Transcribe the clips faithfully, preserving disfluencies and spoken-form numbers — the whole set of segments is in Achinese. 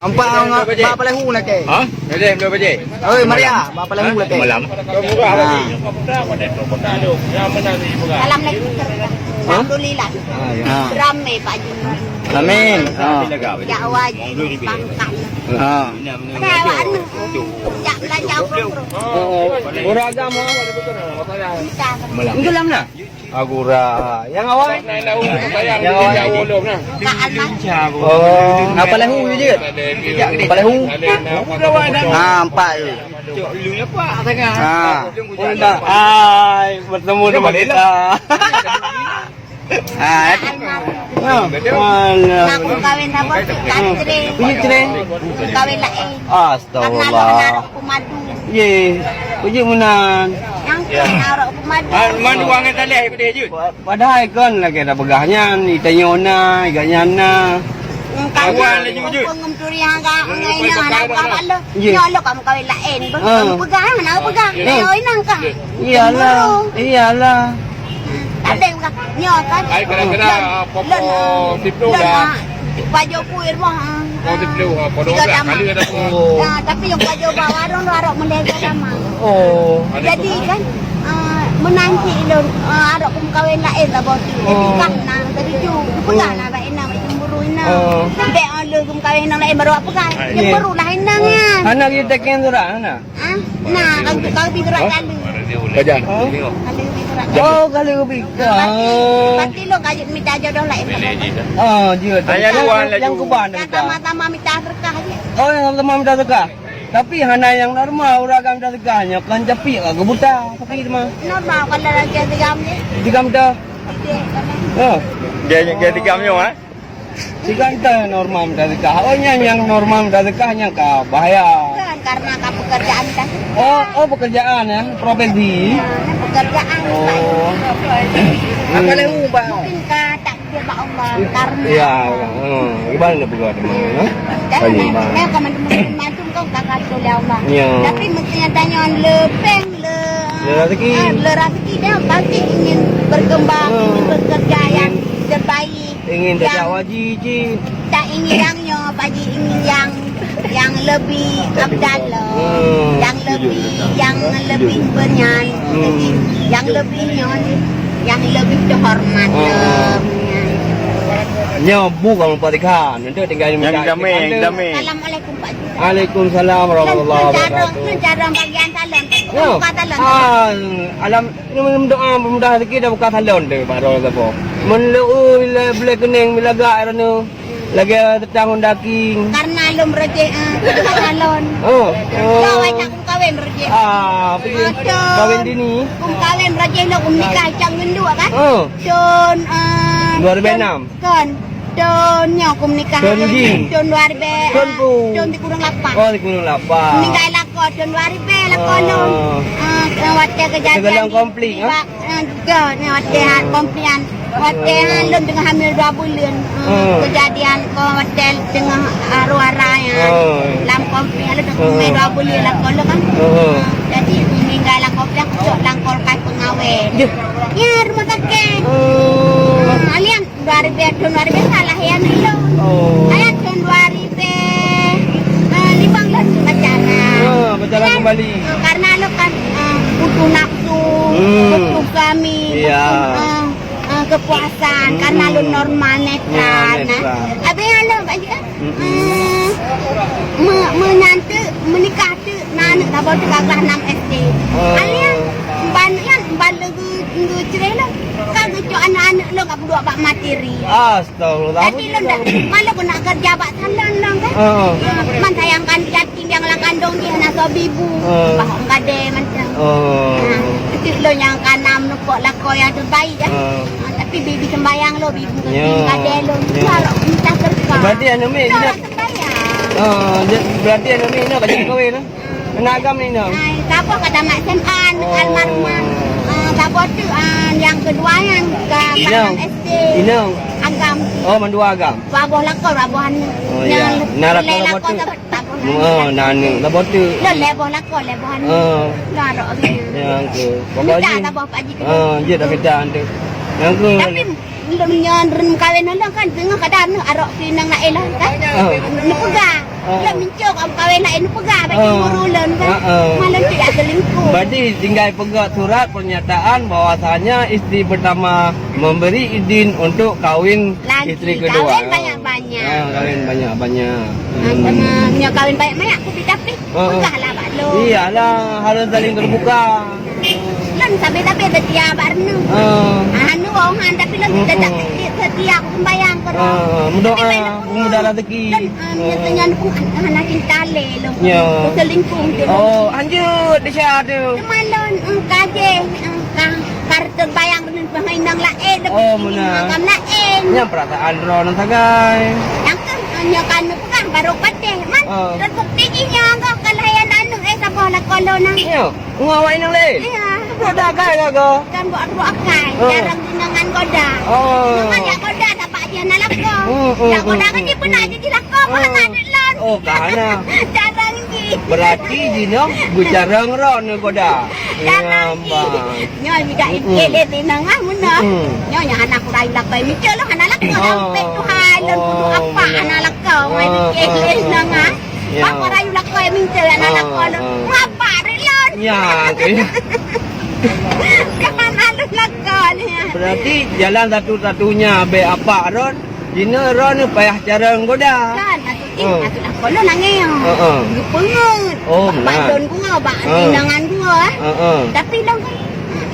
Nampak bak Palehu lakèe. Ha? Ada dua baje. Oi, Maria, bak Palehu lakèe. Malam. Ha. Assalamualaikum. Alhamdulillah. Ha, ya. Ha. Ramai Pak Haji. Amin. Ha. Jak wajib pangkat. Ha. Ada awak anu. Jak belanja. Oh, oh. Orang agama. Malam. Itu dalam lah. Agura. Yang awak? Yang awak? Kak Alman. Oh, apa lahu je? Apa lahu? Ah, empat tu. Ah. Hai, bertemu dengan kita. Ah, eh. Almarhum. Ah, alah. Nak kawin apa? Kan cerai. Punya cerai. Kawin lain. Karena lo Astagfirullah. Anak aku madu. Ye. Puji meunan. Yang tu nak arok pemadu. Ah, man wang ngan taleh ikut dia je. Pa-, padahai kon lagèe dah peugah nyan, itanyoe na, iga nyan na. Kawan laju je. Pengum turi hangga ngai na anak buah balo. Ye. Nyoe lo kamu kawin lain. Ah. Kamu peugah, mana peugah? Ye. Nyoe inang kah? Iyalah, iyalah. Ada yang peugah. Nyoe kan. Ai kena-kena pokok siploh dah. Pajoh pui rumah. Oh, di Pelu, ah, Pondok Tiga Udah, Taman. Kali ada semua. Oh. Ya, tapi yang pajoh bak warung tu arok mendega sama. Oh. Jadi kan, ah, menanti lôn, ah, arok kum kawin lain lah bos tu. Jadi kah nah, jadi ju, peugah lah bak inang, cemburu inang. Oh. Dek, ah, lôn kum kawin inang lain baru apa kan? Cemburu lah inang kan. Anak you tekan surat, anak? Ah, nah, kalau, kalau pergi surat lalu. Pajan. Kalau pergi surat lalu. Oh, kalau pergi. Berarti, berarti lo kaji minta jodoh lain. Ah, dia. Ayah luar laju. Yang kuban. Yang sama-sama minta sedekah je. Oh, yang sama-sama minta sedekah. Tapi hana yang normal, urang agam minta sedekah nyoe kan japik ke buta, tapi cuma. Normal kalau lagi tiga menit. Tiga menit. Okey, kalau. Oh. Dia, dia tiga menit, eh? Sigan ta normal minta sedekah. Oh, nyan nyang normal minta sedekah nyan ka bahaya. Kan karena ka pekerjaan kan. Oh, oh, pekerjaan ya, profesi. Ya, pekerjaan. Oh. Apa lagi, Pak? Mungkin ka takdir bak Allah karena. Ya, hmm, gimana nak peugah teman, ha? Kan, kan, kan, macam-macam kau tak kata oleh Allah. Ya. Tapi mestinya tanya le peng, le, le rezeki. Ah, le rezeki dia pasti ingin berkembang, ingin bekerja yang terbaik. Ingin tajak haji cit. Tak ingin yang nyoe, Pak Haji, ingin yang, yang lebih afdal lom. Hmm. Yang lebih, yang lebih benyan. Hmm. Jadi, yang lebih nyoe, yang lebih terhormat lom. Nyoe bu kamu perhatikan, nanti tinggal yang damai, yang damai. Assalamualaikum, Pak Haji. Waalaikumsalam warahmatullahi wabarakatuh. Cara bagian talon. Ya. Buka talon. Ah, alam Ini meudoa peumudah rezeki dan buka salon tu, Pak Rol Sapo. Meuleu bila, bila keuning, bila gak ranu, lagèe teutang Honda King. Karena lom rejeh, ah, buka salon. Oh. Kau ai tak kawin rejeh. Ah, pergi kawin dini. Kum kawin rejeh lo kum nikah cang ngenduk kan? Oh. Thon, ah, dua ribu enam. Kon. Thon nyoe kum nikah. Thon ji. Thon dua ribu. Thon pu. Thon sikureueng lapan. Oh, sikureueng lapan. Ninggai lakoe thon dua ribu lakoe lôn. Ah, watèe kejadian di, konflik, di bak, ah, juga, nyoe watèe konflik nyan. Watèe, ah, lôn teungoh hamil dua buleuen. Ah, kejadian ko watèe teungoh, ah, ruara nyan. Lam konflik, lôn teungoh hamil dua buleuen lakoe lôn kan. Ah, jadi ninggai lakoe pih kucok lam kulkas pengawet. Ya, rumah sakit. Ah, alian Dua ribu, thon dua ribu salah ya, aneuk lôn. Oh. Ayat thon dua ribu, eh, lima belas pacaran. Ah, pacaran kembali. Eh, karena lo kan, eh, butuh nafsu, butuh suami, butuh, eh, eh, kepuasan. Karena lo normal, netral. Ya, netral. Habis ya lo, Pak Haji, eh, me-, meunyan teuk, meunyoe teuk, na aneuk saboh teuk ka kelas enam S D. Oh. Aneuk nyan, ban nyan, ban leugu Nggeucré lôn. Ka geucok aneuk-aneuk lôn ka peuduek bak materi. Astagfirullah. Jadi lôn dak, malah keuneuk keureuja bak salon lôn kan. Heeh. Ha, man sayangkan yatim nyang lam kandong jih hana soe bi bu. Heeh. Bah ong gadée macam. Oh. Ha, keutik lôn nyang ka na meunupok lakoe nyang terbaik kan. Heeh. Ha, tapi bi, bi sembayang lôn, bi bu gadée lôn. Ya. Walau entah terka. Berarti aneuk miet. Tolak sembayang. Oh, jadi berarti aneuk miet nyoe ka jeuet kawin, eh? Aneuk agam ni nyoe? Ai, saboh ka tamat S M A, almarhumah. Ah, saboh tu, ah, yang kedua yang ka tamat S D. Inong. Agam. Oh, mandua agam. Saboh lakoe, saboh aneuk. Oh, ya. Nah, lakoe, lakoe saboh tu. Saboh aneuk. Oh, nah, aneuk. Saboh tu. Dah lhèe boh lakoe, lhèe boh aneuk. Oh. Dah rok lagi. Ya, angku. Minta saboh Pak Haji ke. Oh, ya, dah minta tu. Yang tu. Tapi Lôn nyan reuem kawén lôn kan teungoh kadang neuh arok keu inong laén lah kan. Ah. Neupeugah. Ah. Lôn mincok am kawén laén neupeugah bak cemburu lôn kan. Ah, ah. Malam tu yak selingkuh. Berarti tinggal peugah surat pernyataan bahwasanya istri pertama memberi izin untuk kawin istri kedua. Kawén banyak-banyak. Ah, kawén banyak-banyak. Ah, sama nyoe kawén banyak-banyak aku pih tapi. Ah, ah. Peugah lah bak lôn. Iyalah, harus saling terbuka. Lôn sabe-sabe setia bak Renu. Ah. Ah, Renu wong han, tapi lôn tetap setia, aku sembayang ke roh. Ah, mendoa, tapi memudahkan rezeki. Lôn, ah, biasanya pun hana cinta lé lôn. Ya. Selingkuh tu. Oh, anjut di sya tu. Cuma lôn, eh, kaje, eh, ka, ka terbayang Peuhai nang laén, oh, meunan. Makam laén. Nyan perasaan droeneuh sagai. Nyang kan, nyoe kan peugah barô patéh, man. Ah. Dan bukti jih nyoe goh ka layan aneuk, eh, saboh lakoe lôn nang. Nyoe, ngon awak inong laén? Iya. Budak akai kah goh? Kan buat dua akai, oh. Jarang di nongan goda. Oh. Nongan jak goda, tak bak jih aneuk lakoe. Hmm, hmm, jak goda hmm, kan hmm, dia pernah hmm. Jadi lakoe, oh. Mana aneuk lôn? Oh, ka hana. Jarang jih. Berarti jinoe beucarông droeneuh goda. Jarang jih. Nyoe mida ikét lé tinong ah meunoe. Mm-mm. Nyoe nyang hana kurayu lakoe micul lôn hana lakoe sampai Tuhan lôn kudu apa hana lakoe mai ikét lé tinong ah. Ya. Apa rayu lakoe micul hana lakoe lôn. Apa rot lôn? Ya, tu ya. Jangan halus lakoe ni. Berarti jalan satu-satunya bèk apa rot, jinoe droeneuh payah carông goda. Kan, Ih, oh. Atu lakoe lôn nangèe. Heeh. Geupeungeut. Oh, bak meunan. Bandon gua, bak, heeh, pinangan gua, eh. Heeh. Tapi lôn kan,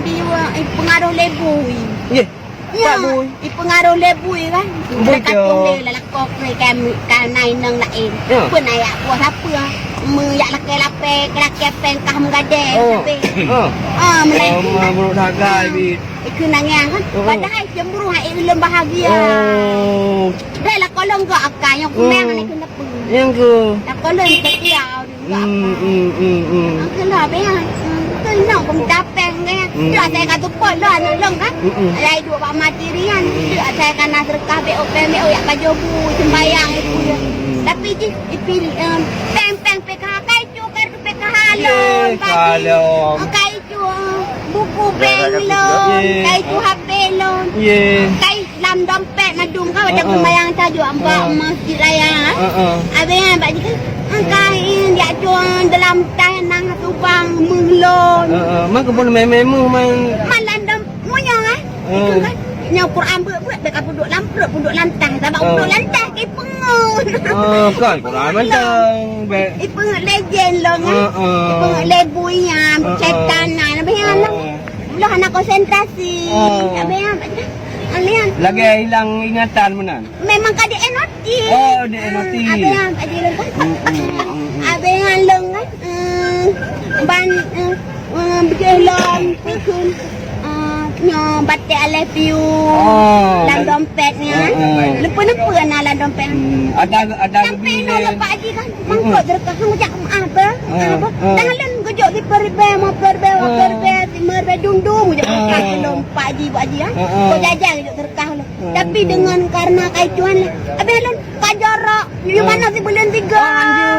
di, eh, pengaruh lé bui. Yeh, ya, bui. Di pengaruh lé bui kan. Bui tu. Dekat tu lé, lalakok lé, kan, kan nai nang laén. Ya. Pun ayak buah apa? Meuyak lakèe lapèe, lakèe pèng kah meugadèe, oh, tapi. Oh. Ah, mulai. Oh, ma buruk sagai, ah. Bit. Ikeu nangèe kan. Heeh. Padahai cemburu hai ulôn bahagia. Oh. Dai lakoe lôn gak akai nyang kumeng, hmm, aneuk keuneuk. Nyang keu. Lakoe lôn setia, hmm, hmm, hmm, hmm. Angkeulah, beh, ah. Hmm, tu inong peumita pèng, beh. Hmm. Tu asai ka teupot lôn aneuk lôn kan. Hmm, hmm. Lai duek bak materi kan. Hmm. Tu asai ka na seudeukah beh, oh, pèng beh, oh, yak pajoh bu, sembayang, hmm, itu je. Hmm. Tapi jih, ipil, em, pèng-pèng P K H, kai cu kartu P K H lôn, ye, bagi. Kalau. Oh, kai cu, buku bank lôn, ye, kai cu H P lôn. Ye. Kai lam dompet madum kan, macam, heeh, sembahyang tajak bak, heeh, masjid raya. Heeh. Abang bak jih kan, heeh, kai jak jual dalam tanah subang meuh lôn. Heeh. Mak keu pun meuh-meuh man. Man lam dom-, munyong, eh. Heeh. Itu kan. Nyoe Quran buet-buet, bèk ka peuduek lam pruet, peuduek lam tah. Sabab, heeh, peuduek lam tah, ki peungon. Ah, kan, Quran mantong, bèk. Ipeungeut lé jén lôn, eh. Heeh. Ipeungeut lé bui nyan, heeh, syaitan nyan. Habis nyan, heeh, lôn hana konsentrasi. Oh. Habis nyan, lian. Lagèe hilang ingatan meunan. Memang ka di-hipnotis. Oh, di-hipnotis. Ah, habis nyan, habis nyan lôn kan. Hmm, hmm, hmm, hmm. Habis nyan lôn kan. Hmm, ban, hmm, hmm, bijéh lôn, pikun. Ah, nyoe batik I love you. Oh, lam dompet nyan. Heeh. Leupeu-leupeu na lam dompet. Hmm, ada, ada. Sampai lebih, nyoe lôn bak jih kan. Mangkok, heeh, seudeukah, hang jak maaf, beh. Heeh, maaf, beh. Heeh. Dah lôn geujok siper ribèe, meuper ribèe, meuper ribèe, limöng ribèe, dum-dum geujok seudeukah lôn bak jih, bak jih, ha. Heeh. Kok jajan geujok seudeukah lôn. Heeh. Tapi dengan karena kaicuan lé, abéh lôn ka jorok. Yue, heeh, mana si buleuen tiga.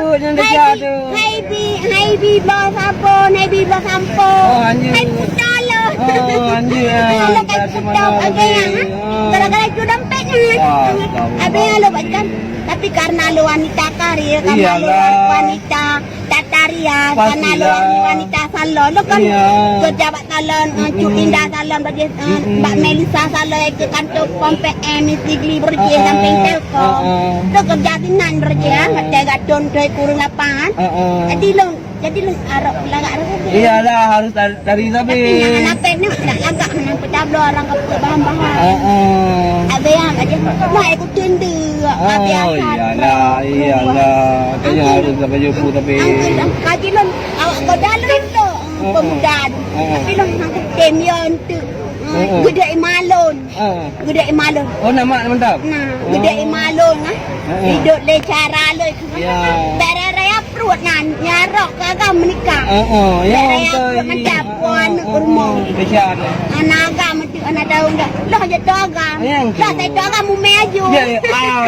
Oh, lanjut, yang ketiga tu. Hai bi, hai bi, hai bi bloe sabon, hai bi bloe sampo. Oh, lanjut. Hai puta lôn. Oh, lanjut, ya. Lôn kai puta, abéh nyan, ha? Oh. Gara-gara itu dompetnya. Wah, tahu. Abéh nyan lôn baca kan. Tapi karena lôn wanita karir, karena lôn, iyalah, wanita tata rias, karena lôn, pastilah, wanita salon. Lôn kan, iya, kerja bak salon, eh, Cut, mm-mm, Indah salon, bak, eh, mm-mm, bak Melissa salon, eh, ke kantor pom P M, Sigli Berjaya, ah, sampai Telkom. Ah, ah. Lôn kerja sinan Berjaya, ah, ah, bak Tiga Ton, Doi Kurung Lapan. Ah, ah. Jadi lôn, jadi lôn arok lagak arok. Iyalah, harus tar-, tari sabe. Tapi nyang hana pèng nyoe, nak lagak hana peutabloe orang ka peuet bahan-bahan. Ah, ah. Abéh nyan, abéh nyan. Wah, ikut tende. Oh, biasa. Iyalah, iyalah. Tanya harus sampai jumpa tapi. Angkut, angkut. Kaji lôn, awak goda lôn tu. Oh, oh. Pemuda tu. Oh, oh. Tapi lôn angkut tem yon tu. Oh, oh. Geude imalon. Oh. Geude imalon. Oh, nama mantap. Nah, oh, geude imalon, ah. Oh, oh. Hidup le cara le. Ya. Barang raya pruet nan, nyarok ke agam menikah. Oh, oh. Ya, barang raya betul. Pruet macam, oh, oh, puan, oh, oh, rumah. Biasa tu. Anak agam tu, anak daun dah. Lah je tu agam. Yang tu. Lah saya tu agam umai aju. Ya, ya.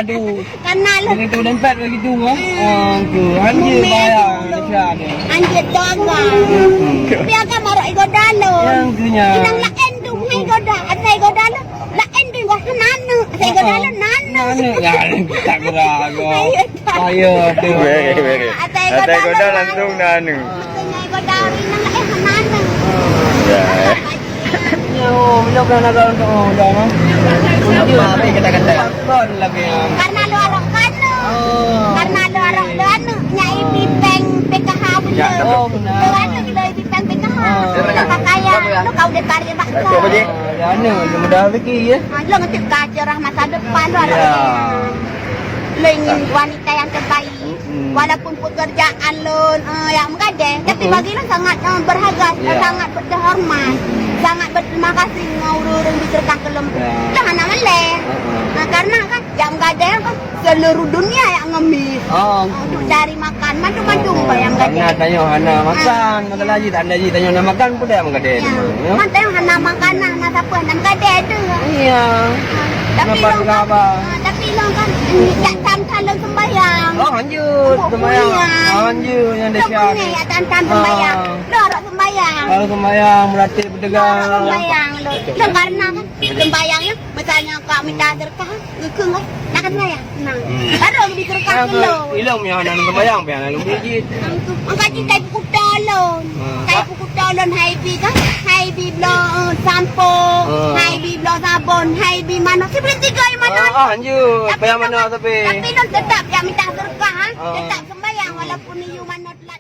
Aduh. Kana lôn. Jadi tu dompet lagi tu, ha? Hmm. Ah, tu. Anjir, mumé bayar, tu. Kesian dia. Anjir, tu agam. Hmm. Tapi agam baru igoda lôn. Yang tu nya. Inong laén tu, hai goda. Ada igoda lôn. Laén tu, wah, kena Goda lôn na aneuk. Aneuk, ya, tak gerak aku. Ayo, tu. Beri, beri. Atai Atai goda goda lôn langsung na aneuk. Makanya goda rinang, eh, na aneuk. Ya, eh. Yo, bila pernah nak orang tu, oh, dah, no? Apa yang kata-kata? Kon lagi, ya. Karena lu orang kanu. Oh. Karena lu orang, lu aneuk, nyai di bank P K H punya. Ya, betul. Oh, benar. Lu aneuk, lu di bank P K H. Ah. Lu kaya, lu kau ditarik mak kau. Betul, betul. Ah, dia aneuk, dia mudah rezeki, ya. Ah, lu ngetik kaca masa depan lu aneuk. Ya. Lu ingin wanita yang terbaik. Mm-mm. Walaupun pekerjaan lôn, eh, yang menggadai, tapi Mm-mm. bagi lôn sangat, eh, berharga, Ya. sangat berterhormat, Mm-mm. sangat berterima kasih ngon ureueng-ureueng di teuka keu lôn. Ya. Lah hana malèe. Mm-mm. Nah, karena kan yang menggadai kan seluruh dunia yang ngemis. Oh. Eh, untuk cari makan, mandum-mandum Oh, yang menggadai. Karena tanyoe hana makan, Ah. masalah jih tak ada jih tanyoe hana makan, pun dak menggadai Ya. tu, ya. Man tanyoe hana makan, hana siapa, hana menggadai tu. Iya. Tapi Kenapa lôn kan, enggak, Abang? Ah, tapi lôn kan, mm, jak tam-tam lôn sembahyang. Oh, hanjeuet Bukan sembahyang. kuliah. Oh, hanjeuet yang Lôn dahsyat. kuliah jak tam-tam sembahyang. Ah. Lôn harap sembahyang. Kalau sembahyang, berarti bertegang. Lôn harap sembahyang lôn. Lôn karena kan, sembahyang ya, misalnya kau minta sedekah, geukheun kan, nak sembahyang. Nah, Hmm. baru lebih sedekah Nah, ke lôn. ilong yang nak sembahyang, payah nak lebih jit. Angkat jit dari pukul tolong. Hmm. Dari pukul tolong, hai bi kan, hai bi bloe, eh, sampo, Hmm. hai bi bloe sabon, hai bi manok. Sibuleuen tiga yang manok. Ah, ah, hanjut. Tapi Payah tak manok ma-, tapi. tapi lôn tetap jak minta sedekah, ha? Ah. Tetap sembahyang walaupun you manok telat.